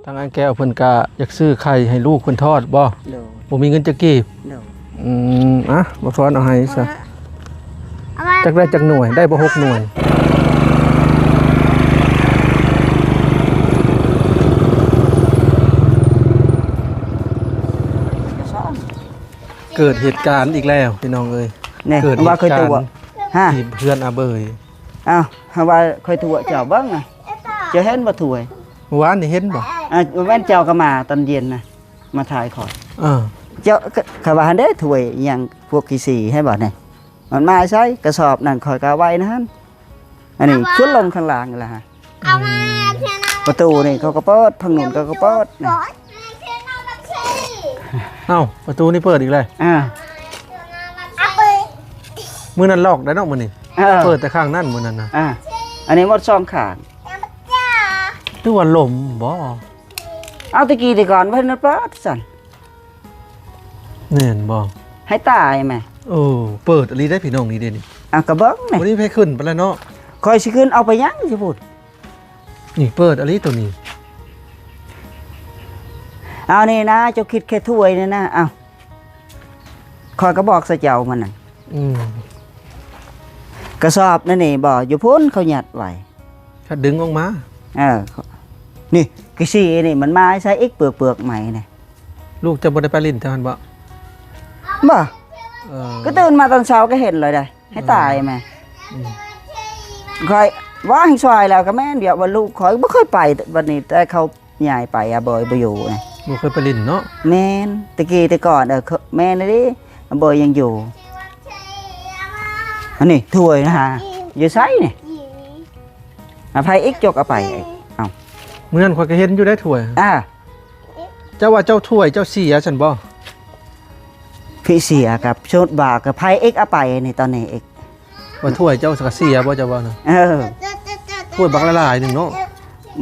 ທາງອ້າຍແກ້ວເພິ່ນກະຢາກຊື້ໄຂ່ໃຫ້ລູກເພິ່ນທອດບໍ່? ໂດຍ ບໍ່ມີເງິນຈັກກີບ. ໂດຍ ອືມ ອ່ະ ບໍ່ພອນເອົາໃຫ້ຊະ. ຈັກໄດ້ຈັກໜ່ວຍ? ໄດ້ບໍ່ຫົກໜ່ວຍ? ເກີດເຫດການອີກແລ້ວພີ່ນ້ອງເອີຍ. ນີ້ ເກີດເຫດການ ວ່າເຄີຍຕົວະ ຮະ ທີ່ເຮືອນອາເບີຍ. ອ້າວ ຫາວ່າຂ້ອຍຕົວະເຈົ້າເບິ່ງນະ ເຈົ້າເຫັນບໍ່ຖ້ວຍ? ມື້ວານນີ້ເຫັນບໍ່? ອ່າ ແມ່ນເຈົ້າກໍມາຕອນເຢັນນະ ມາຖ່າຍຂ້ອຍ. ເອີ ເຈົ້າ ຂ້ອຍວ່າຫັ້ນເດ້ ຖ້ວຍອີ່ຫຍັງ ພວກຂີ້ສີໃຫ້ບໍ່ນີ້ ມັນມາໃສ? ກະສອບນັ້ນຂ້ອຍກໍເອົາໄວ້ໃນຫັ້ນ. ອັນນີ້ຂຶ້ນລົງຂ້າງລ່າງນີ້ລະ. ປະຕູນີ້ເຂົາກໍເປີດ ທາງໂນ້ນເຂົາກໍເປີດ. ເອົ້າ ປະຕູນີ້ເປີດອີກແລ້ວ. ອ່າ ມື້ນັ້ນລອກໄດ້ເນາະ ມື້ນີ້ ເອີ ເປີດແຕ່ຂ້າງນັ້ນມື້ນັ້ນນະ. ອ່າ ອັນນີ້ໝົດສອງຂ້າງ. ຫຼືວ່າລົມບໍ່? ເອົາ ແຕ່ກີ້ແຕ່ກ່ອນເພິ່ນເປີດຊັ້ນ. ແມ່ນບໍ່? ໃຫ້ຕາຍແມະ. ເອີ ເປີດອີ່ຫຼີໄດ໋ພີ່ນ້ອງນີ້ເດ້ນີ້. ອ່ະ ກະເບິ່ງນີ້ ບໍ່ໄດ້ໃຜຂຶ້ນໄປແລ້ວເນາະ. ຂ້ອຍຊິຂຶ້ນເອົາໄປຫຍັງຊິພຸ້ນ. ນີ້ເປີດອີ່ຫຼີໂຕນີ້. ເອົານີ້ນະ ເຈົ້າຄິດແຄ່ຖ້ວຍນີ້ນະ. ເອົາ ຂ້ອຍກໍບອກໃສ່ເຈົ້າມັນນະ. ອືມ ກະສອບນັ້ນນີ້ບໍ່ ຢູ່ພຸ້ນເຂົາຍັດໄວ້. ຄັນດຶງອອກມາ ເອີ ນີ້ ກະສີນີ້ມັນມາໃສ່ອີກ ເປືອກ ເປືອກໄມ້ນີ້. ລູກເຈົ້າບໍ່ໄດ້ໄປຫຼິ້ນແຖວຫັ້ນບໍ່? ບໍ່. ເອີ ກໍຕື່ນມາຕອນເຊົ້າກໍເຫັນເລີຍໄດ໋. ໃຫ້ຕາຍແມະ. ອືມ ຂ້ອຍວ່າໃຫ້ຊ່ອຍແລ້ວກໍແມ່ນ ດຽວວ່າລູກຂ້ອຍບໍ່ເຄີຍໄປ ບັດນີ້ແຕ່ເຂົາ ຍ້າຍໄປອາເບີຍບໍ່ຢູ່ນະ. ບໍ່ເຄີຍໄປຫຼິ້ນເນາະ. ແມ່ນ ແຕ່ກີ້ແຕ່ກ່ອນ ເອີ ແມ່ນເດ້ ອາເບີຍຍັງຢູ່. ອັນນີ້ຖ້ວຍນະ ຢູ່ໃສນີ້? ອາ ໃຜອີກ ຈົກເອົາໄປ. ເອົ້າ ມື້ນັ້ນຂ້ອຍກໍເຫັນຢູ່ໄດ໋ຖ້ວຍ. ອ່າ ເຈົ້າວ່າເຈົ້າຖ້ວຍເຈົ້າເສຍຊັ້ນບໍ່? ພິເສຍກັບຊຸດບາກກັບໃຜອີກ ເອົາໄປນີ້ ຕອນນີ້ອີກ. ວ່າຖ້ວຍເຈົ້າກະເສຍບໍ່ເຈົ້າວ່ານະ? ເອີ ຖ້ວຍບັກຫຼາຍໆໜຶ່ງເນາະ.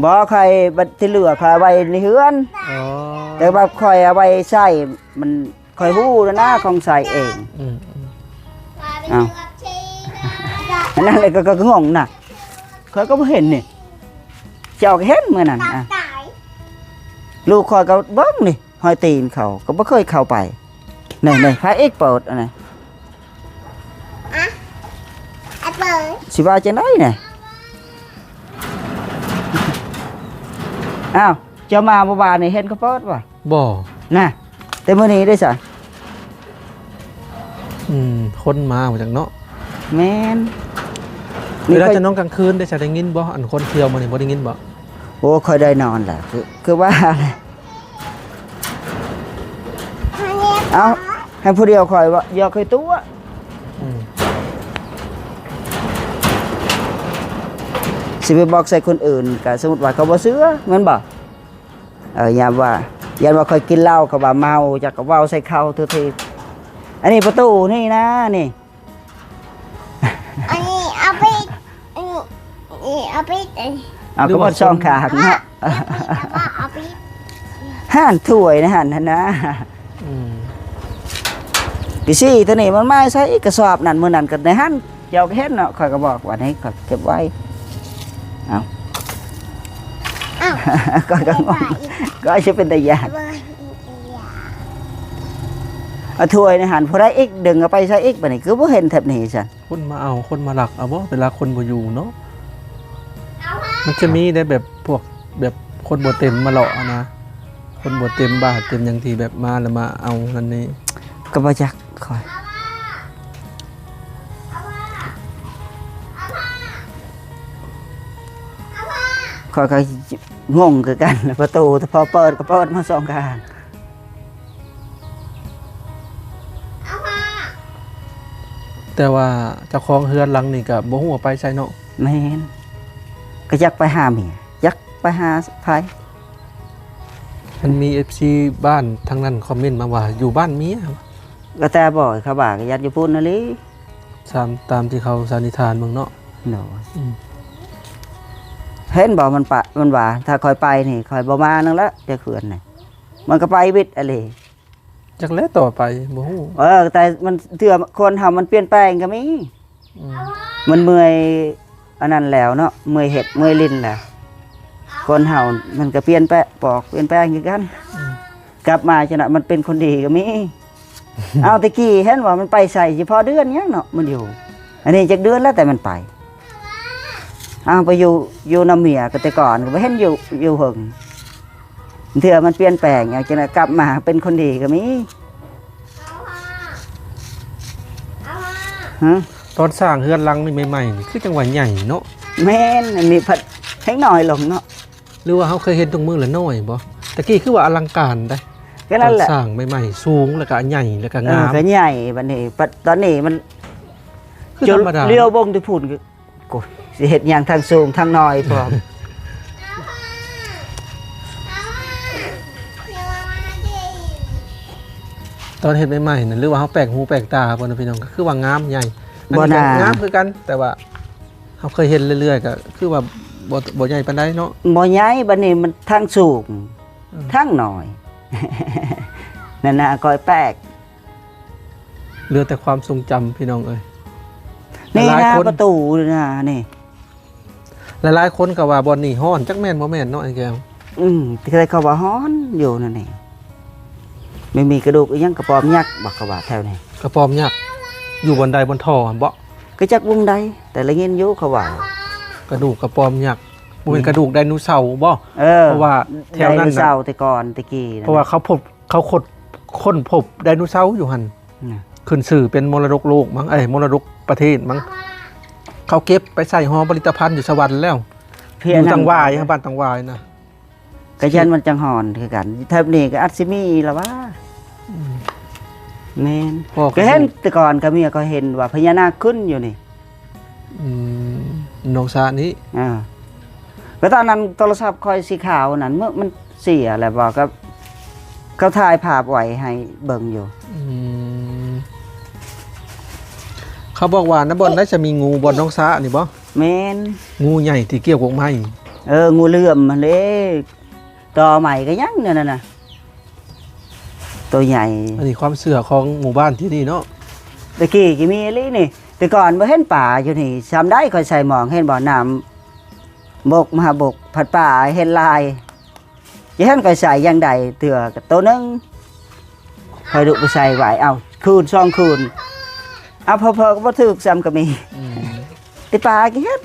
ບໍ່ ຂ້ອຍບັດທີ່ເຫຼືອຂ້ອຍເອົາໄວ້ໃນເຮືອນ. ອໍ ແຕ່ວ່າຂ້ອຍເອົາໄວ້ໃຊ້ ມັນ ຂ້ອຍຮູ້ແລ້ວນະ ຂອງໃຊ້ເອງ. ອືມ ເອົ້າ ອັນນັ້ນແຫຼະ ກໍ ກໍ ກໍງົງນະ ຂ້ອຍກໍບໍ່ເຫັນນີ້. ເຈົ້າກໍເຫັນມື້ນັ້ນ ອ່ະ ລູກຂ້ອຍກໍເບິ່ງນີ້ ຮອຍຕີນເຂົາ ກໍບໍ່ເຄີຍເຂົ້າໄປ. ນີ້ ນີ້ ພະເອກເປີດອັນນີ້. ອ່ະ ອາເປີດ ຊິວ່າຈັ່ງໃດນີ້? ອ້າວ ເຈົ້າມາມື້ວານນີ້ເຫັນເຂົາເປີດບໍ່? ບໍ່ນະ ແຕ່ມື້ນີ້ເດ້ຊະ. ອືມ ຄົນມາບໍ່ຈັກເນາະ. ແມ່ນ. ເວລາຈະນອນກາງຄືນເດ້ຊະ ໄດ້ຍິນບໍ່? ອັນຄົນທ່ຽວມານີ້ບໍ່ໄດ້ຍິນບໍ່? ໂອ້ ຂ້ອຍໄດ້ນອນແລ້ວ ຄື ຄືວ່າ ເອົ້າ ໃຫ້ຜູ້ດຽວຂ້ອຍວ່າ ຢ່າຂ້ອຍຕົວະ. ອືມ ຊິໄປບອກໃສ່ຄົນອື່ນ ກະສົມມຸດວ່າເຂົາບໍ່ເຊື່ອ ແມ່ນບໍ່? ເອີ ຢ້ານວ່າ ຢ້ານວ່າຂ້ອຍກິນເຫຼົ້າ ເຂົາວ່າເມົາ ຈັກກໍເວົ້າໃສ່ເຂົາທຸກທີ. ອັນນີ້ປະຕູນີ້ນະ ນີ້ ອັນນີ້ເອົາໄປ ອັນນີ້ ນີ້ເອົາໄປ ອັນນີ້ ເອົາກໍໝົດສອງຂ້າງເນາະ. ເອົາໄປ ຫັ້ນຖ້ວຍໃນຫັ້ນຫັ້ນນະ. ອືມ ກະຊີ້ໂຕນີ້ມັນມາໃສ່ກະສອບນັ້ນ ມື້ນັ້ນກໍໃນຫັ້ນ ເຈົ້າກໍເຫັນເນາະ ຂ້ອຍກໍບອກວ່າໃນຂ້ອຍເກັບໄວ້. ເອົ້າ ເອົ້າ ຂ້ອຍກໍງົງ ຂ້ອຍຊິເປັນຕາຢ້ານ. ເອົາຖ້ວຍໃນຫັ້ນ ຜູ້ໃດອີກ ດຶງເອົາໄປໃສ່ອີກ ບາດນີ້ຄືບໍ່ເຫັນແຖບນີ້ຊັ້ນ. ຄົນມາເອົາ ຄົນມາລັກເອົາບໍ່ ເວລາຄົນບໍ່ຢູ່ເນາະ. ມັນຈະມີໄດ໋ແບບພວກ ແບບຄົນບໍ່ເຕັມມາເລາະຫັ້ນນະ ຄົນບໍ່ເຕັມບ້ານເຕັມຫຍັງທີ່ແບບມາແລ້ວມາເອົານັ້ນນີ້ ກໍບໍ່ຈັກຂ້ອຍ. ຂ້ອຍກໍງົງຄືກັນ ປະຕູພໍເປີດກໍເປີດໝົດສອງຂ້າງ. ແຕ່ວ່າເຈົ້າຂອງເຮືອນຫຼັງນີ້ກໍບໍ່ຮູ້ວ່າໄປໃສເນາະ. ແມ່ນ ກໍຈັກໄປຫາເມຍ ຈັກໄປຫາໃຜ. ມັນມີເອັຟຊີບ້ານທາງນັ້ນຄອມເມັນມາວ່າ ຢູ່ບ້ານເມຍ. ກໍແຕ່ບໍ່ ເຂົາວ່າກໍຢ້ານຢູ່ພຸ້ນຫັ້ນແຫຼະ ຕາມ ຕາມທີ່ເຂົາສັນນິຖານເບິ່ງເນາະ. ໂດຍ ອືມ ເຫັນບໍ່ ມັນປະ ມັນວ່າ ຖ້າຂ້ອຍໄປນີ້ ຂ້ອຍບໍ່ມານຳລະ ຈະເຂືອນນີ້ ມັນກໍໄປວິດອະເລ. ຈັກແລ້ວຕໍ່ໄປບໍ່ຮູ້. ເອີ ແຕ່ມັນ ເທື່ອຄົນເຮົາມັນປ່ຽນແປງກໍມີ. ອືມ ມັນເມື່ອຍອັນນັ້ນແລ້ວເນາະ ເມື່ອຍເຮັດເມື່ອຍຫຼິ້ນແລ້ວ. ຄົນເຮົາມັນກໍປ່ຽນແປ ປອກປ່ຽນແປງຄືກັນ. ອືມ ກັບມາຈັ່ງນັ້ນ ມັນເປັນຄົນດີກໍມີ. ເອົາ ແຕ່ກີ້ເຫັນວ່າມັນໄປໃສ ຊິພໍເດືອນຫຍັງເນາະ ມັນຢູ່ ອັນນີ້ຈັກເດືອນແລ້ວແຕ່ມັນໄປ. ເອົາ ໄປຢູ່ ຢູ່ນຳເມຍກໍແຕ່ກ່ອນກໍບໍ່ເຫັນຢູ່ ຢູ່ເຫິງ. ເທື່ອມັນປ່ຽນແປງຫຍັງ ຈັ່ງນັ້ນກັບມາເປັນຄົນດີກໍມີ. ຮະ? ຕອນສ້າງເຮືອນຫຼັງນີ້ໃໝ່ໆ ນີ້ຄືຈັ່ງວ່າໃຫຍ່ເນາະ. ແມ່ນ ອັນນີ້ພັດແຮງນ້ອຍລົງເນາະ. ຫຼືວ່າເຮົາເຄີຍເຫັນທຸກມື້ລະນ້ອຍບໍ່? ຕະກີ້ຄືວ່າອະລັງການເດ້. ກໍນັ້ນແຫຼະ ຕອນສ້າງໃໝ່ໆ ສູງ ແລ້ວກໍໃຫຍ່ ແລ້ວກໍງາມ. ເອີ ກໍໃຫຍ່ ບັດນີ້ ບັດຕອນນີ້ມັນ ຄືທຳມະດາ ຈະຫຼຽວເບິ່ງແຕ່ພຸ້ນ ໂກຍ ຊິເຮັດຫຍັງທັງສູງທັງນ້ອຍພ້ອມ. ຕອນເຮັດໃໝ່ໆນັ້ນ ຫຼືວ່າເຮົາແປກຫູແປກຕາບໍ່ນະພີ່ນ້ອງ ກໍຄືວ່າງາມໃຫຍ່. ອັນນີ້ກໍງາມຄືກັນ ແຕ່ວ່າເຮົາເຄີຍເຫັນເລື້ອຍໆ ກໍຄືວ່າບໍ່ ບໍ່ໃຫຍ່ປານໃດເນາະ. ບໍ່ໃຫຍ່ ບັດນີ້ມັນທັງສູງ ອືມ ທັງນ້ອຍ ນັ້ນນະ ຂ້ອຍແປກ. ເຫຼືອແຕ່ຄວາມຊົງຈຳ ພີ່ນ້ອງເອີຍ. ນີ້ນະ ປະຕູນະນີ້ ຫຼາຍໆຄົນກໍວ່າບ່ອນນີ້ຮ້ອນ ຈັກແມ່ນບໍ່ແມ່ນເນາະ ອ້າຍແກ້ວ. ອືມ ແຕ່ເຂົາວ່າຮ້ອນຢູ່ນັ້ນເອງ. ມັນມີກະດູກອີ່ຫຍັງ ກະປອມຍັກບໍ່ ເຂົາວ່າແຖວນີ້. ກະປອມຍັກ ຢູ່ບ່ອນໃດ ບ່ອນທໍ່ຫັ້ນບໍ່? ກໍຈັກບ່ອນໃດ ແຕ່ລະຍິນຢູ່ເຂົາວ່າ ກະດູກກະປອມຍັກ. ບໍ່ແມ່ນ ອືມ ກະດູກໄດໂນເສົາບໍ່? ເອີ ເພາະວ່າແຖວນັ້ນນະ ໄດໂນເສົາແຕ່ກ່ອນແຕ່ກີ້ນະ ເພາະວ່າເຂົາພົບ ເຂົາຄົ້ນ ຄົ້ນພົບໄດໂນເສົາຢູ່ຫັ້ນ ນະ ຂຶ້ນຊື່ເປັນມໍລະດົກໂລກມັງ ເອີຍ ມໍລະດົກປະເທດມັງ. ເຂົາເກັບໄປໃສ່ຫໍຜະລິດຕະພັນຢູ່ສະຫວັນແລ້ວ ຢູ່ຕັງຫວາຍ ບ້ານຕັງຫວາຍນະ. ກະຢ້ານມັນຈັ່ງຮ້ອນຄືກັນ ແຖບນີ້ກໍອາດຊິມີລະວ່າ. ອືມ ແມ່ນ ກໍເຫັນແຕ່ກ່ອນກໍເມຍກໍເຫັນວ່າພະຍານາກຂຶ້ນຢູ່ນີ້. ອືມ ໜອງສະນີ້ ອ່າ ກໍຕອນນັ້ນໂທລະສັບຂ້ອຍສີຂາວນັ້ນ ເມື່ອມັນເສຍແລ້ວບໍ່ ກໍເຂົາຖ່າຍພາບໄວ້ໃຫ້ເບິ່ງຢູ່. ອືມ ເຂົາບອກວ່ານະ ບ່ອນໃດຈະມີງູ ບ່ອນໜອງສະນີ້ບໍ່? ແມ່ນ ງູໃຫຍ່ທີ່ກ່ຽວກົກໄມ້. ເອີ ງູເຫຼື້ອມຫັ້ນເດ້ ຕໍໄມ້ກໍຍັງແນວນັ້ນນະ. ໂຕໃຫຍ່ ອັນນີ້ຄວາມເຊື່ອຂອງໝູ່ບ້ານທີ່ນີ້ເນາະ. ແຕ່ກີ້ກໍມີອີ່ຫຼີນີ້ ແຕ່ກ່ອນບໍ່ເຫັນປາຢູ່ນີ້ ຊ່ຳໃດຂ້ອຍໃສ່ໝອງ ເຫັນບໍ່ ນ້ຳບົກມະຫາບົກ ພັດປາເຫັນຫຼາຍ. ຈະເຫັນຂ້ອຍໃສ່ຢ່າງໃດ ເທື່ອກໍໂຕໜຶ່ງ ຂ້ອຍລຸກໄປໃສ່ໄວ້ ເອົາ ຄືນສອງຄືນ ເອົາ ເຜີໆກໍບໍ່ຖືກຊ້ຳກໍມີ. ອືມ ແຕ່ປາກໍເຫັນ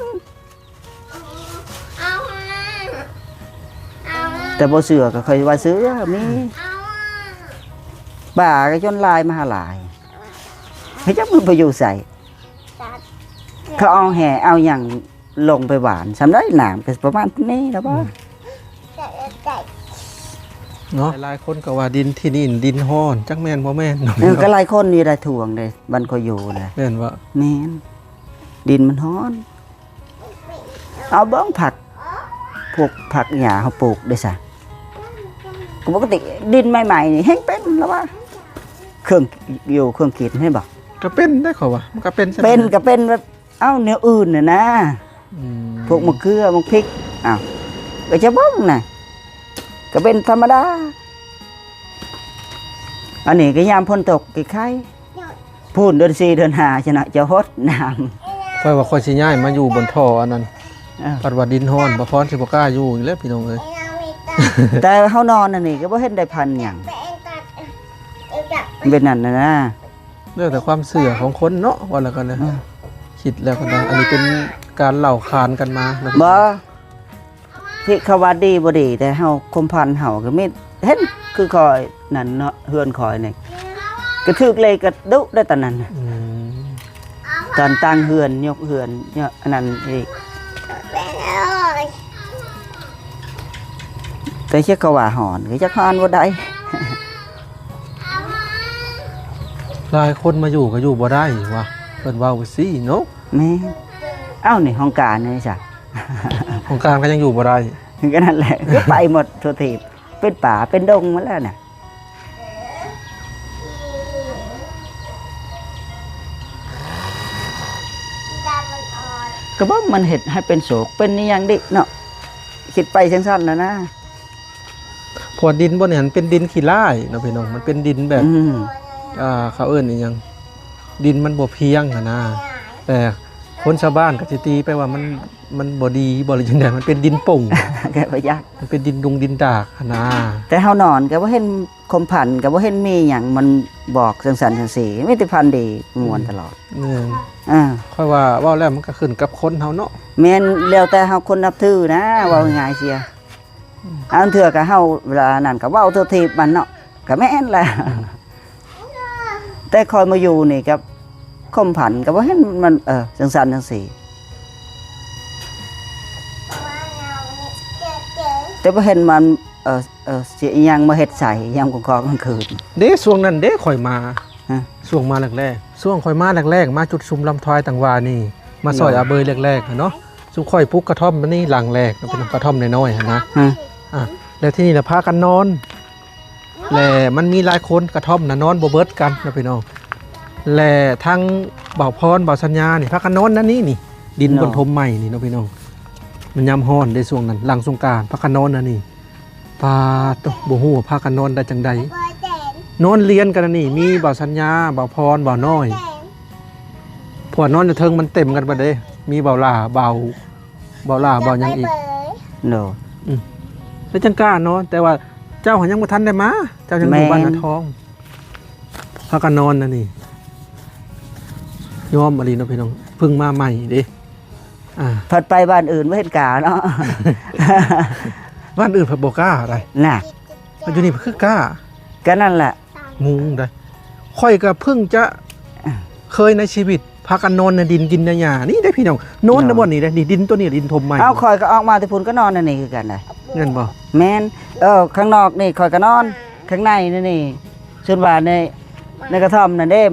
ແຕ່ບໍ່ເຊື່ອກໍຂ້ອຍວ່າເຊື່ອ ມີ ປາກໍຈົນຫຼາຍມະຫາຫຼາຍ ເຮົາຈັກມັນໄປຢູ່ໃສ ເຂົາເອົາແຫເອົາຫຍັງລົງໄປຫວ່ານ ຊ່ຳໃດ ນ້ຳກໍປະມານນີ້ລະບໍ່. ອືມ ເນາະ ຫຼາຍໆຄົນກໍວ່າດິນທີ່ນີ້ດິນຮ້ອນ ຈັກແມ່ນບໍ່ແມ່ນເນາະ. ເອີ ກໍຫຼາຍຄົນຢູ່ໄດ້ ທ່ວງເດ້ ບ້ານຂ້ອຍຢູ່ນະ. ແມ່ນບໍ່? ແມ່ນ ດິນມັນຮ້ອນ. ເອົາເບິ່ງຜັກ ພວກຜັກຫຍ້າເຮົາປູກເດ້ຊະ ກໍປົກກະຕິດິນໃໝ່ໆນີ້ແຮ່ງເປັນລະວ່າ ເຄື່ອງຢູ່ເຄື່ອງກິນ ເຫັນບໍ່? ກໍເປັນໄດ໋ ເຂົາວ່າມັນກໍເປັນ ເປັນກໍເປັນແບບ ເອົາແນວອື່ນນະນະ. ອືມ ພວກໝາກເກືອ ໝາກພິກ ເອົາ ກໍຈະເບິ່ງນະ ກໍເປັນທຳມະດາ. ອັນນີ້ກໍຍາມຝົນຕົກກໍໄຄ ພຸ້ນເດືອນສີ່ເດືອນຫ້າຊະນະ ຈະຫົດນ້ຳ. ຂ້ອຍວ່າຂ້ອຍຊິຍ້າຍມາຢູ່ບ່ອນທໍ່ອັນນັ້ນ ເອີ ພັດວ່າດິນຮ້ອນ ບໍ່ພອນຊິບໍ່ກ້າຢູ່ອີກແລ້ວ ພີ່ນ້ອງເອີຍ. ແຕ່ເຮົານອນອັນນີ້ກໍບໍ່ເຫັນໄດ້ພັນຫຍັງ ເປັນນັ້ນນະນະ. ແລ້ວແຕ່ຄວາມເຊື່ອຂອງຄົນເນາະ ວ່າແລ້ວກໍນະ ເອີ ຄິດແລ້ວກໍໄດ້ ອັນນີ້ເປັນການເລົ່າຂານກັນມາເນາະ. ບໍ່ ທີ່ເຂົາວ່າດີບໍ່ດີ ແຕ່ເຮົາ ຄວາມຝັນເຮົາກໍມີ ເຫັນຄືຂ້ອຍນັ້ນເນາະ ເຮືອນຂ້ອຍນີ້ ກະຖືກເລກກະດຸໄດ້ຕອນນັ້ນ. ອືມ ຕອນຕັ້ງເຮືອນ ຍົກເຮືອນ ຍົກອັນນັ້ນອີກ ແຕ່ເຈົ້າກໍວ່າຮ້ອນ ກໍຈັກຮ້ອນບໍ່ໄດ້. ຫຼາຍຄົນມາຢູ່ກໍຢູ່ບໍ່ໄດ້ວ່າ ເພິ່ນເວົ້າຊີ້ເນາະ. ແມ່ນ ເອົ້າ ນີ້ຫ້ອງການນີ້ຊະ ຫ້ອງການກໍຍັງຢູ່ບໍ່ໄດ້ ກໍນັ້ນແຫຼະ ກໍໄປໝົດທົ່ວທີບ ເປັນປ່າເປັນດົງໝົດແລ້ວນະ. ກໍເບິ່ງມັນເຮັດໃຫ້ເປັນໂສກເປັນອີ່ຫຍັງເດເນາະ ຄິດໄປຈັ່ງຊັ້ນນະນະ. ເພາະວ່າດິນບ່ອນນີ້ຫັ້ນເປັນດິນຂີ້ລ້າຍເນາະພີ່ນ້ອງ ມັນເປັນດິນແບບ ອືມ ອ່າ ເຂົາເອີ້ນອີ່ຫຍັງ ດິນມັນບໍ່ພຽງຫັ້ນນະ ແຕ່ຄົນຊາວບ້ານກໍຊິຕີໄປວ່າມັນ ມັນບໍ່ດີບໍ່ ຫຼືຈັ່ງໃດ? ມັນເປັນດິນປົ່ງ ກໍບໍ່ຈັກ ມັນເປັນດິນດົງດິນດາກຫັ້ນນາ. ແຕ່ເຮົານອນກໍບໍ່ເຫັນຄວາມຝັນ ກໍບໍ່ເຫັນມີຫຍັງມັນບອກຈັ່ງຊັ້ນຈັ່ງຊີ້ ມີແຕ່ຝັນດີມ່ວນຕະຫຼອດ. ແມ່ນ ເອີ ຂ້ອຍວ່າເວົ້າແລ້ວມັນກໍຂຶ້ນກັບຄົນເຮົາເນາະ. ແມ່ນ ແລ້ວແຕ່ເຮົາຄົນນັບຖືນະ ເວົ້າງ່າຍໆເສຍ. ອືມ ບາງເທື່ອກໍເຮົາ ເວລານັ້ນກໍເວົ້າທົ່ວທີບມັນເນາະ ກໍແມ່ນແຫຼະ. ອືມ ແຕ່ຂ້ອຍມາຢູ່ນີ້ກໍຄວາມຝັນກໍບໍ່ເຫັນມັນ ເອີ ຈັ່ງຊັ້ນຈັ່ງຊີ້ ແຕ່ບໍ່ເຫັນມັນ ເອີ ເອີ ຊິອີ່ຫຍັງມາເຮັດໃສ່ຍາມກາງຄ່ຳກາງຄືນເດ້. ຊ່ວງນັ້ນເດ້ຂ້ອຍມາ ຮະ ຊ່ວງມາແລກໆ ຊ່ວງຂ້ອຍມາແລກໆ ມາຈຸດຊຸມລຳທວາຍຕັງຫວ້ານີ້ ມາຊ່ອຍ ໂດຍ ອາເບີຍແລກໆຫັ້ນເນາະ. ຊຸມຂ້ອຍປູກກະທ່ອມອັນນີ້ຫຼັງແລກ ເປັນກະທ່ອມນ້ອຍໆຫັ້ນນະ. ຮະ ອ່າ ແລ້ວທີນີ້ລະພາກັນນອນ ແລະມັນມີຫຼາຍຄົນ ກະທ່ອມນະນອນບໍ່ເບິດກັນເນາະພີ່ນ້ອງ. ແລະທັງບ່າວພອນ ບ່າວສັນຍານີ້ ພາກັນນອນນັ້ນນີ້ນີ້ ດິນ ໂດຍ ບ່ອນຖົມໃໝ່ນີ້ເນາະພີ່ນ້ອງ. ມັນຍາມຮ້ອນເດ້ຊ່ວງນັ້ນ ຫຼັງສົງການ ພາກັນນອນນັ້ນນີ້. ປາດໂທ້ ບໍ່ຮູ້ວ່າພາກັນນອນໄດ້ຈັ່ງໃດ ນອນລຽນກັນອັນນີ້ ມີບ່າວສັນຍາ ບ່າວພອນ ບ່າວນ້ອຍ ເພາະວ່ານອນຢູ່ເທິງມັນເຕັມກັນເບິດເດ້. ມີບ່າວຫຼ້າ ບ່າວ ບ່າວຫຼ້າ ບ່າວຫຍັງອີກ. ໂດຍ ອືມ ແລ້ວຈັ່ງກ້ານອນ. ແຕ່ວ່າເຈົ້າຫັ້ນຍັງບໍ່ທັນໄດ້ມາ ເຈົ້າຍັງຢູ່ ແມ່ນ ບ້ານນາທອງ. ພາກັນນອນອັນນີ້ ຍອມອີ່ຫຼີເນາະພີ່ນ້ອງ ເພິ່ງມາໃໝ່ເດ້. ອ່າ ພັດໄປບ້ານອື່ນບໍ່ເຫັນກ້າເນາະ ບ້ານອື່ນພັດບໍ່ກ້າໃດ໋ນະ. ຢູ່ນີ້ຄືກ້າ ກໍນັ້ນແຫຼະ ງງໃດ໋. ຂ້ອຍກໍເພິ່ງຈະ ອ່າ ເຄີຍໃນຊີວິດ ພາກັນນອນໃນດິນ ກິນໃນຫຍ້ານີ້ເດ້ພີ່ນ້ອງ. ນອນໃນ ເນາະ ບ່ອນນີ້ເດ້ ນີ້ດິນຕົວນີ້ ດິນຖົມໃໝ່. ເອົ້າ ຂ້ອຍກໍອອກມາແຕ່ພຸ້ນກໍນອນໃນນີ້ຄືກັນໃດ໋. ແມ່ນບໍ່? ແມ່ນ. ເອີ ຂ້າງນອກນີ້ຂ້ອຍກໍນອນ ຂ້າງໃນນີ້ ສ່ວນວ່າໃນ ໃນກະທ່ອມນັ້ນເດ້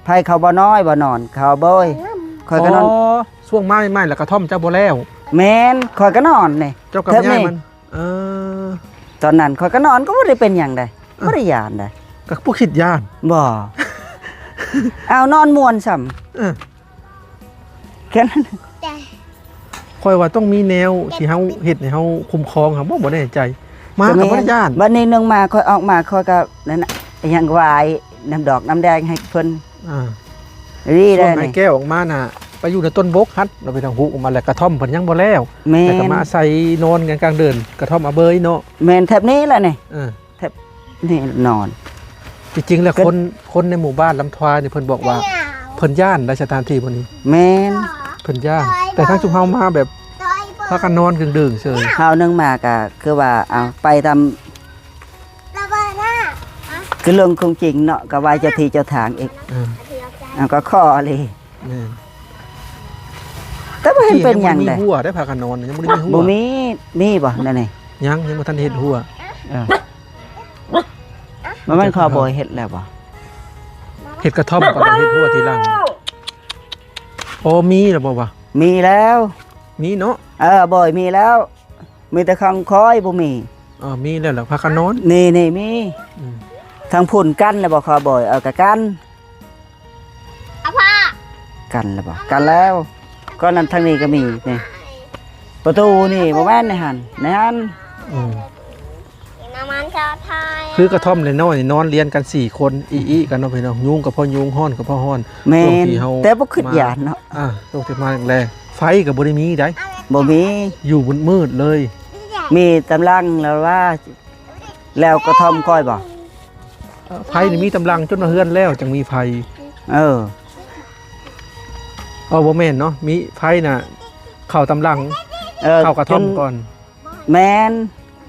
ໃຜເຂົາບໍ່ນອນ ບໍ່ນອນ ເຂົາເບີຍ ຂ້ອຍກໍນອນ. ອໍ ຊ່ວງມາໃໝ່ໆ ແລ້ວກະທ່ອມເຈົ້າບໍ່ແລ້ວ. ແມ່ນ ຂ້ອຍກໍນອນນີ້ ເຈົ້າກໍຍ້າຍມັນ. ເອີ ຕອນນັ້ນຂ້ອຍກໍນອນ ກໍບໍ່ໄດ້ເປັນຫຍັງໃດ໋. ອ່ະ ບໍ່ໄດ້ຢ້ານໃດ໋. ກໍບໍ່ຄິດຢ້ານບໍ່? ເອົາ ນອນມ່ວນຊ້ຳ. ເອີ ແຄ່ນັ້ນ. ຂ້ອຍວ່າຕ້ອງມີແນວທີ່ເຮົາເຮັດໃຫ້ເຮົາຄຸ້ມຄອງ ຫາບໍ່ ບໍ່ແນ່ໃຈ. ມາກໍບໍ່ໄດ້ຢ້ານ. ບັດນີ້ໜຶ່ງມາ ຂ້ອຍອອກມາ ຂ້ອຍກໍນັ້ນນະ ຫຍັງ ຫວາຍນ້ຳດອກນ້ຳແດງໃຫ້ເພິ່ນ. ອ່າ ດີແລ້ວນີ້ ຊ່ວງອ້າຍແກ້ວອອກມານະ ໄປຢູ່ໃນຕົ້ນບົກຫັ້ນ ເຮົາໄປທາງຫູອອກມາ ແລ້ວກະທ່ອມເພິ່ນຍັງບໍ່ແລ້ວ. ແມ່ນ. ແລ້ວກໍມາອາໄສນອນກັນກາງເດີ່ນ ກະທ່ອມອາເບີຍເນາະ. ແມ່ນ ແຖບນີ້ແຫຼະນີ້. ເອີ ແຖບນີ້ນອນ. ທີ່ຈິງແລ້ວ ຄົນ ຄົນໃນໝູ່ບ້ານລຳທວາຍນີ້ ເພິ່ນບອກວ່າເພິ່ນຢ້ານໃນສະຖານທີ່ບ່ອນນີ້. ແມ່ນ ເພິ່ນຢ້ານ. ແຕ່ທາງຊຸມເຮົາມາແບບພາກັນນອນດຶງໆເຊີຍ. ຄາວໜຶ່ງມາກະຄືວ່າ ເອົາ ໄປຕາມ ຄືເລື່ອງຄວາມຈິງເນາະ ກໍໄຫວ້ເຈົ້າທີ່ເຈົ້າທາງອີກ. ເອີ ເອົາ ກໍຂໍອີ່ຫຼີ. ແມ່ນ. ແຕ່ບໍ່ເຫັນເປັນຫຍັງໃດ໋. ຍັງບໍ່ໄດ້ມີຮົ້ວເດ້ ພາກັນນອນ ຍັງບໍ່ໄດ້ມີຮົ້ວ. ບໍ່ມີ ມີບໍ່ແນວນີ້? ຍັງ ຍັງບໍ່ທັນເຮັດຮົ້ວ. ເອີ ມັນແມ່ນຂໍບໍ່ເຮັດແລ້ວບໍ່? ເຮັດກະທ່ອມກ່ອນ ເຮັດຮົ້ວທີຫຼັງ. ໂອ້ ມີແລ້ວບໍ່ວະ? ມີແລ້ວ. ມີເນາະ. ເອີ ບໍ່ ມີແລ້ວ. ມີແຕ່ຂອງຂ້ອຍບໍ່ມີ. ເອີ ມີແລ້ວລະ ພາກັນນອນ. ນີ້ ນີ້ມີ. ອືມ ທາງພຸ້ນກັນແລ້ວບໍ່ ຄາວບອຍ? ເອີ ກະກັນ. ອາພາ ກັນແລ້ວບໍ່? ກັນແລ້ວ. ກໍນັ້ນ ທາງນີ້ກໍມີນີ້ ປະຕູນີ້ ບໍ່ແມ່ນໃນຫັ້ນ ໃນຫັ້ນ. ອືມ ຄືກະທ່ອມນ້ອຍໆ ນອນລຽນກັນສີ່ຄົນ ອີ່ໆກັນເນາະພີ່ນ້ອງ. ຍຸງກໍພໍຍຸງ ຮ້ອນກໍພໍຮ້ອນ. ແມ່ນ. ແຕ່ບໍ່ຄິດຢ້ານເນາະ. ອ່າ ຊ່ວງທີ່ມາແລກໆ ໄຟກໍບໍ່ໄດ້ມີໃດ໋. ບໍ່ມີ. ຢູ່ມືດໆເລີຍ. ມີຕຳລັງແລ້ວວ່າ ແລ້ວກະທ່ອມຂ້ອຍບໍ່? ເອີ ໄຟນີ້ມີຕຳລັງຈົນວ່າເຮືອນແລ້ວຈັ່ງມີໄຟ. ເອີ ເອີ ບໍ່ແມ່ນເນາະ ມີໄຟນະ ເຂົ້າຕຳລັງ. ເອີ ເຂົ້າກະທ່ອມກ່ອນ. ແມ່ນ.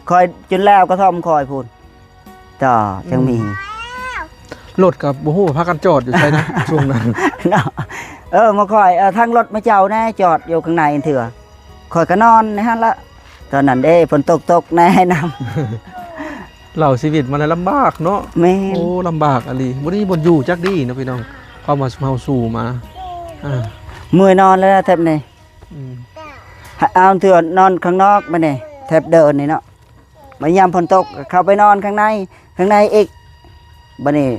ຂ້ອຍຈົນແລ້ວກະທ່ອມຂ້ອຍພຸ້ນ ຈະ ອືມ ຈັ່ງມີ. ລົດກໍບໍ່ຮູ້ວ່າພາກັນຈອດຢູ່ໃສນະ ຊ່ວງນັ້ນເນາະ. ເອີ ມາຂ້ອຍ ເອີ ທັງລົດມາເຈົ້າແດ່ ຈອດຢູ່ຂ້າງໃນເທື່ອ. ຂ້ອຍກໍນອນໃນຫັ້ນລະ ຕອນນັ້ນເດ້ ຝົນຕົກ ຕົກແນ່ນຳ. ເລົ່າຊີວິດມາແລ້ວລຳບາກເນາະ. ແມ່ນ. ໂອ້ ລຳບາກອີ່ຫຼີ ບໍ່ໄດ້ມີບ່ອນຢູ່ຈັກດີເນາະພີ່ນ້ອງ. ຄວາມວ່າເຮົາສູ້ມາ ອ່າ ເມື່ອຍນອນແລ້ວແຖບນີ້. ອືມ ເອົາເທື່ອນອນຂ້າງນອກບາດນີ້ ແຖບເດີ່ນນີ້ເນາະ. ບາດຍາມຝົນຕົກກໍເຂົ້າໄປນອນຂ້າງໃນ ຂ້າງໃນອີກ. ບາດນີ້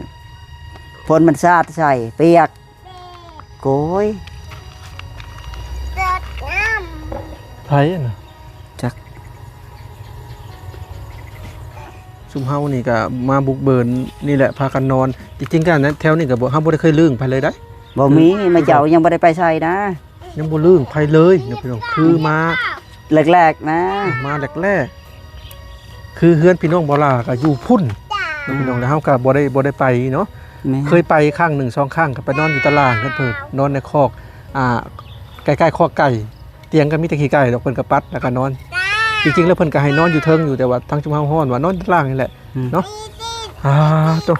ຝົນມັນສາດໃສ່ ປຽກ. ໂກຍ ໃຜນະ? ຈັກ. ຊຸມເຮົານີ້ກໍມາບຸກເບີນນີ້ແຫຼະ ພາກັນນອນ. ຈິງໆ ກໍແຖວນີ້ກໍບໍ່ ເຮົາບໍ່ໄດ້ເຄີຍລຶ້ງໃຜເລີຍໄດ໋. ບໍ່ມີ. ອືມ ມາເຈົ້າຍັງບໍ່ໄດ້ໄປໃສນະ. ຍັງບໍ່ລືມໃຜເລີຍເນາະພີ່ນ້ອງ ຄືມາແລກໆນະ ມາແລກໆ ຄືເຮືອນພີ່ນ້ອງບໍ່ຫຼ້າກໍຢູ່ພຸ້ນເນາະພີ່ນ້ອງ ແລ້ວເຮົາກໍບໍ່ໄດ້ ບໍ່ໄດ້ໄປເນາະ ແມ່ນ ເຄີຍໄປຄັ້ງໜຶ່ງສອງຄັ້ງ ກໍໄປນອນຢູ່ຕາລ່າງເພິ່ນ ນອນໃນຄອກ ອ່າ ໃກ້ໆຄອກໄກ່ ຕຽງກໍມີແຕ່ຂີ້ໄກ່ດອກ ເພິ່ນກໍປັດແລ້ວກໍນອນ ຈິງໆແລ້ວເພິ່ນກໍໃຫ້ນອນຢູ່ເທິງຢູ່ ແຕ່ວ່າທາງຊຸມເຮົາຮ້ອນວ່ານອນຕາລ່າງນີ້ແຫຼະ ອືມ ເນາະ ອ່າ ໂຕ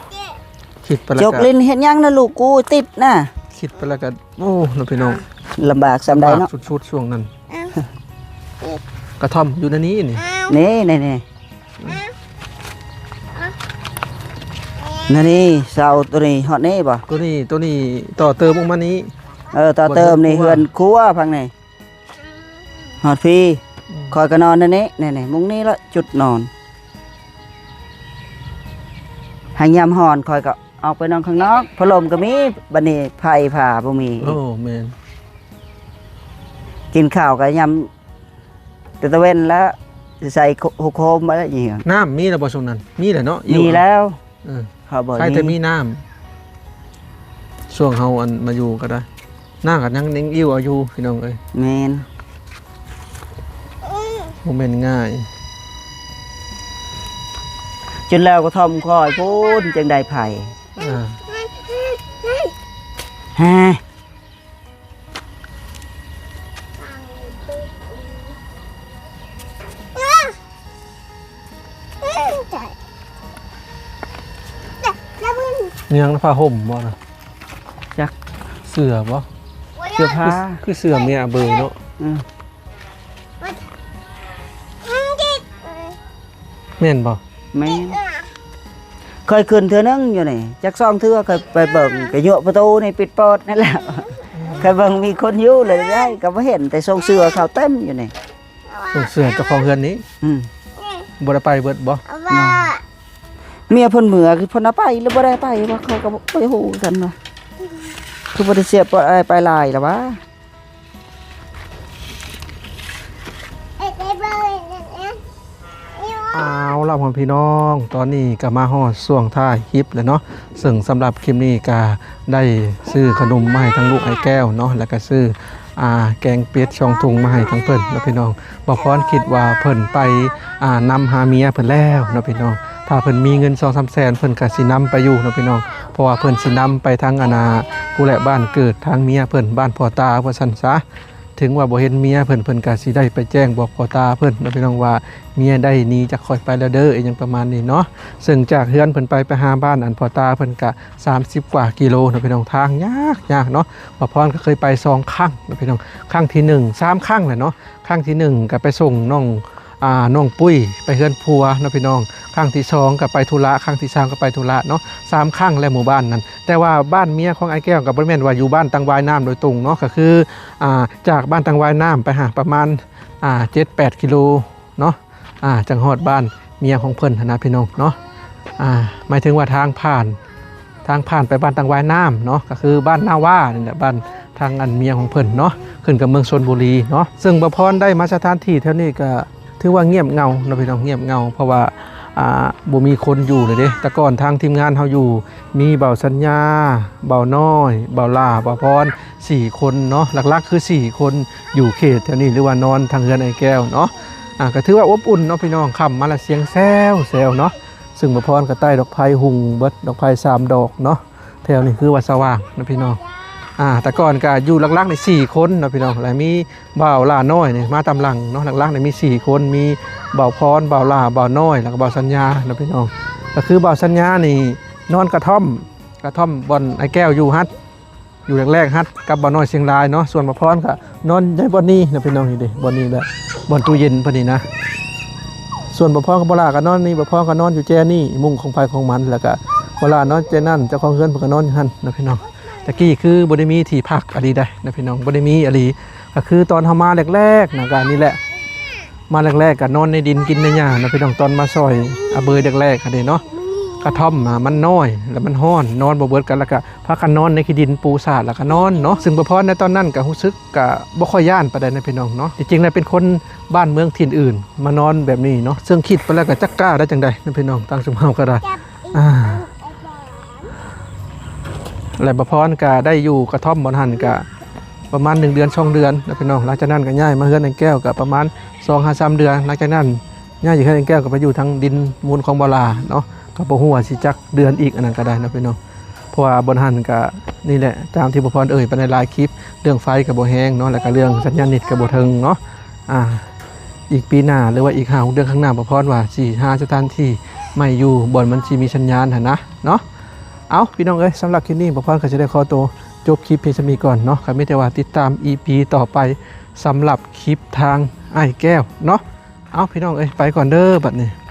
ຄິດໄປແລ້ວ ຈົກ ກໍ ຫຼິ້ນເຮັດຫຍັງນະລູກກູ ຕິດນະ ຄິດໄປແລ້ວກໍ ໂອ້ ເນາະພີ່ນ້ອງ ລຳບາກສ່ຳໃດເນາະ ລຳບາກສຸດໆຊ່ວງນັ້ນ ກະທ່ອມຢູ່ໃນນີ້ນີ້ ນີ້ໆໆ ນັ້ນນີ້ ເສົາໂຕນີ້ຮອດນີ້ບໍ່? ໂຕນີ້ ໂຕນີ້ຕໍ່ເຕີມອອກມານີ້ ເອີ ຕໍ່ເຕີມນີ້ ເຮືອນຄົວ ເຮືອນຄົວຝັ່ງນີ້ ຮອດພີ້ ອືມ ຂ້ອຍກໍນອນໃນນີ້ ນີ້ໆ ມຸ້ງນີ້ລະຈຸດນອນ ໃຫ້ຍາມຮ້ອນຂ້ອຍກໍອອກໄປນອນຂ້າງນອກ ພັດລົມກໍມີ ບັດນີ້ໄຟຟ້າບໍ່ມີອີກ ໂອ້ ແມ່ນ ກິນຂ້າວກໍຍາມແຕ່ຕາເວັນແລ້ວ ຊິໃສ່ຫົກໂຮມມາແລ້ວ ນ້ຳມີແລ້ວບໍ່ຊ່ວງນັ້ນ? ມີແລ້ວເນາະ ມີແລ້ວ ເອີ ໃຄແຕ່ມີນ້ຳ ຊ່ວງເຮົາອັນມາຢູ່ກໍໄດ້ ນາງກໍຍັງ ຍັງອີ່ວເອົາຢູ່ພີ່ນ້ອງເອີຍ ແມ່ນ ບໍ່ແມ່ນງ່າຍ ຈົນແລ້ວກະທ່ອມຂ້ອຍພຸ້ນຈຶ່ງໄດ້ໄຜ ອ່າ ຮະ ມີຫຍັງ ຜ້າຫົ່ມບໍ່ນະ? ຈັກ ເສື້ອບໍ່? ເສື້ອຜ້າ ຄື ຄືເສື້ອເມຍອາເບີເນາະ ອືມ ແມ່ນບໍ່? ແມ່ນ ເຄີຍຂຶ້ນເທື່ອໜຶ່ງຢູ່ນີ້ ຈັກສອງເທື່ອ ເຄີຍໄປເບິ່ງ ກະຍົວະປະຕູນີ້ປິດເປີດນັ້ນແຫຼະ ເຄີຍເບິ່ງມີຄົນຢູ່ເລີຍໄດ້ ກໍບໍ່ເຫັນ ແຕ່ຊົງເສື້ອເຂົາເຕັມຢູ່ນີ້ ຊົງເສື້ອເຈົ້າຂອງເຮືອນນີ້ ອືມ ບໍ່ໄດ້ໄປເບິດບໍ່? ເມຍເພິ່ນເມືອ ຄືເພິ່ນເອົາໄປ ຫຼືບໍ່ໄດ້ໄປ ວ່າເຂົາກໍບໍ່ຮູ້ກັນວ່າ ຄືບໍ່ໄດ້ເສຍ ບໍ່ໄດ້ໄປຫຼາຍລະຫວາ? ເອົາລະ ພໍ່ແມ່ພີ່ນ້ອງ ຕອນນີ້ກໍມາຮອດຊ່ວງທ້າຍຄລິບແລ້ວເນາະ ເຊິ່ງສຳລັບຄລິບນີ້ກໍໄດ້ຊື້ຂະໜົມມາໃຫ້ທາງລູກອ້າຍແກ້ວເນາະ ແລ້ວກໍຊື້ ອ່າ ແກງເປັດສອງຖົງມາໃຫ້ທາງເພິ່ນເນາະພີ່ນ້ອງ. ບ່າວພອນຄິດວ່າເພິ່ນໄປ ອ່າ ນຳຫາເມຍເພິ່ນແລ້ວເນາະພີ່ນ້ອງ. ຖ້າເພິ່ນມີເງິນສອງສາມແສນ ເພິ່ນກໍຊິນຳໄປຢູ່ເນາະພີ່ນ້ອງ ເພາະວ່າເພິ່ນຊິນຳໄປທາງ ອັນນ່າ ຜູ້ແຫຼະ ບ້ານເກີດທາງເມຍເພິ່ນ ບ້ານພໍ່ຕາວ່າຊັ້ນຊະ. ເຖິງວ່າບໍ່ເຫັນເມຍເພິ່ນ ເພິ່ນກໍຊິໄດ້ໄປແຈ້ງບອກພໍ່ຕາເພິ່ນເນາະພີ່ນ້ອງວ່າ ເມຍໄດ້ໜີຈາກຂ້ອຍໄປແລ້ວເດີ ອີ່ຫຍັງປະມານນີ້ເນາະ. ເຊິ່ງຈາກເຮືອນເພິ່ນໄປ ໄປຫາບ້ານ ອັນ ພໍ່ຕາເພິ່ນກະສາມສິບກວ່າກິໂລເນາະພີ່ນ້ອງ ທາງຍາກໆເນາະ. ບ່າວພອນກໍເຄີຍໄປສອງຄັ້ງເນາະພີ່ນ້ອງ ຄັ້ງທີໜຶ່ງ ສາມຄັ້ງແຫຼະເນາະ. ຄັ້ງທີໜຶ່ງກໍໄປສົ່ງນ້ອງ ອ່າ ນ້ອງປຸ້ຍໄປເຮືອນຜົວເນາະພີ່ນ້ອງ ຄັ້ງທີສອງກໍໄປທຸລະ ຄັ້ງທີສາມກໍໄປທຸລະເນາະ ສາມຄັ້ງແຫຼະໝູ່ບ້ານນັ້ນ. ແຕ່ວ່າບ້ານເມຍຂອງອ້າຍແກ້ວກໍບໍ່ແມ່ນວ່າຢູ່ບ້ານຕັງຫວາຍນ້ຳໂດຍຕົງເນາະ ກໍຄື ອ່າ ຈາກບ້ານຕັງຫວາຍນ້ຳໄປຫາປະມານ ອ່າ ເຈັດແປດກິໂລເນາະ ອ່າ ຈັ່ງຮອດບ້ານເມຍຂອງເພິ່ນຫັ້ນນະພີ່ນ້ອງເນາະ. ອ່າ ໝາຍເຖິງວ່າທາງຜ່ານ ທາງຜ່ານໄປບ້ານຕັງຫວາຍນ້ຳເນາະ ກໍຄືບ້ານນາວານີ້ແຫຼະ ບ້ານທາງອັນເມຍຂອງເພິ່ນເນາະ ຂຶ້ນກັບເມືອງຊົນບູລີເນາະ. ເຊິ່ງບ່າວພອນໄດ້ມາສະຖານທີ່ແຖວນີ້ກໍຖືວ່າງຽບເຫງົາເນາະພີ່ນ້ອງ ງຽບເຫງົາ ເພາະວ່າ ອ່າ ບໍ່ມີຄົນຢູ່ເລີຍເດ້. ແຕ່ກ່ອນທາງທີມງານເຮົາຢູ່ ມີບ່າວສັນຍາ ບ່າວນ້ອຍ ບ່າວຫຼ້າ ບ່າວພອນ ສີ່ຄົນເນາະ ຫຼັກໆຄືສີ່ຄົນ ຢູ່ເຂດແຖວນີ້ ຫຼືວ່ານອນທາງເຮືອນອ້າຍແກ້ວເນາະ. ອ່າ ກໍຖືວ່າອົບອຸ່ນເນາະພີ່ນ້ອງ ຄ່ຳມາລະສຽງແຊວໆເນາະ. ເຊິ່ງບ່າວພອນກໍໄຕ້ດອກໄຟຮຸ່ງເບິດ ດອກໄຟສາມດອກເນາະ. ແຖວນີ້ຄືວ່າສະຫວ່າງເນາະພີ່ນ້ອງ. ອ່າ ແຕ່ກ່ອນກໍຢູ່ຫຼັກໆນີ້ສີ່ຄົນເນາະພີ່ນ້ອງ ແລະມີບ່າວຫຼ້ານ້ອຍນີ້ມາຕາມຫຼັງເນາະ. ຫຼັກໆນີ້ມີສີ່ຄົນ ມີບ່າວພອນ ບ່າວຫຼ້າ ບ່າວນ້ອຍ ແລ້ວກໍບ່າວສັນຍາເນາະພີ່ນ້ອງ. ກໍຄືບ່າວສັນຍານີ້ນອນກະທ່ອມ ກະທ່ອມບ່ອນອ້າຍແກ້ວຢູ່ຫັ້ນ ຢູ່ແລກໆຫັ້ນກັບບ່າວນ້ອຍຊຽງລາຍເນາະ. ສ່ວນບ່າວພອນກໍນອນໃນບ່ອນນີ້ນະພີ່ນ້ອງ ນີ້ເດ້ ບ່ອນນີ້ແຫຼະ ບ່ອນຕູ້ເຢັນເພິ່ນນີ້ນະ. ສ່ວນບ່າວພອນກັບບ່າວຫຼ້າກໍນອນນີ້ ບ່າວພອນກໍນອນຢູ່ແຈນີ້ ມຸ້ງຂອງໃຜຂອງມັນ ແລ້ວກໍບ່າວຫຼ້ານອນແຈນັ້ນ ເຈົ້າຂອງເຮືອນເພິ່ນກໍນອນຢູ່ຫັ້ນນະພີ່ນ້ອງ. ແຕ່ກີ້ຄືບໍ່ໄດ້ມີທີ່ພັກອີ່ຫຼີໃດນະພີ່ນ້ອງ ບໍ່ໄດ້ມີອີ່ຫຼີ. ກໍຄືຕອນເຮົາມາແລກໆນະ ກໍນີ້ແຫຼະ ມາແລກໆກໍນອນໃນດິນກິນໃນຫຍ້າເນາະພີ່ນ້ອງ. ຕອນມາຊ່ອຍອາເບີຍແລກໆຫັ້ນເດເນາະ ກະທ່ອມນະມັນນ້ອຍ ແລະມັນຮ້ອນ ນອນບໍ່ເບິດກັນ ແລ້ວກະພາກັນນອນໃນຂີ້ດິນປູສາດ ແລ້ວກະນອນເນາະ. ເຊິ່ງບ່າວພອນໃນຕອນນັ້ນກະຮູ້ສຶກກະບໍ່ຄ່ອຍຢ້ານປານໃດນະພີ່ນ້ອງເນາະ. ທີ່ຈິງແລ້ວເປັນຄົນບ້ານເມືອງຖິ່ນອື່ນ ມານອນແບບນີ້ເນາະ ເຊິ່ງຄິດໄປແລ້ວກະຈັກກ້າໄດ້ຈັ່ງໃດນະພີ່ນ້ອງ ທາງຊຸມເຮົາກໍໄດ້ ອ່າ ແລະບ່າວພອນກະໄດ້ຢູ່ກະທ່ອມບ່ອນຫັ້ນກະ ປະມານໜຶ່ງເດືອນສອງເດືອນເນາະພີ່ນ້ອງ. ຫຼັງຈາກນັ້ນກໍຍ້າຍມາເຮືອນອ້າຍແກ້ວກໍປະມານສອງຫາສາມເດືອນ. ຫຼັງຈາກນັ້ນຍ້າຍຈາກເຮືອນອ້າຍແກ້ວກໍໄປຢູ່ທາງດິນມູນຂອງບໍ່ຫຼ້າເນາະ, ກໍບໍ່ຮູ້ວ່າຊິຈັກເດືອນອີກອັນນັ້ນກໍໄດ້ເນາະພີ່ນ້ອງ. ເພາະວ່າບ່ອນຫັ້ນກໍນີ້ແຫຼະ ຕາມທີ່ບ່າວພອນເອີ່ຍໄປໃນຫຼາຍຄລິບ ເລື່ອງໄຟກໍບໍ່ແຮງເນາະ ແລ້ວກໍເລື່ອງສັນຍານເນັດກໍບໍ່ເຖິງເນາະ. ອ່າ ອີກປີໜ້າ ຫຼືວ່າອີກຫ້າຫົກເດືອນຂ້າງໜ້າ ບ່າວພອນວ່າຊິຫາສະຖານທີ່ໃໝ່ຢູ່ບ່ອນມັນຊິມີສັນຍານຫັ້ນນະເນາະ. ເອົ້າ ພີ່ນ້ອງເອີຍ ສຳລັບຄລິບນີ້ ບ່າວພອນກໍຈະໄດ້ຂໍໂຕຈົບຄລິບພຽງສ່ຳນີ້ກ່ອນເນາະ. ກໍມີແຕ່ວ່າຕິດຕາມອີພີຕໍ່ໄປ ສຳລັບຄລິບທາງອ້າຍແກ້ວເນາະ. ເອົ້າ ພີ່ນ້ອງເອີຍ ໄປກ່ອນເດີບັດນີ້.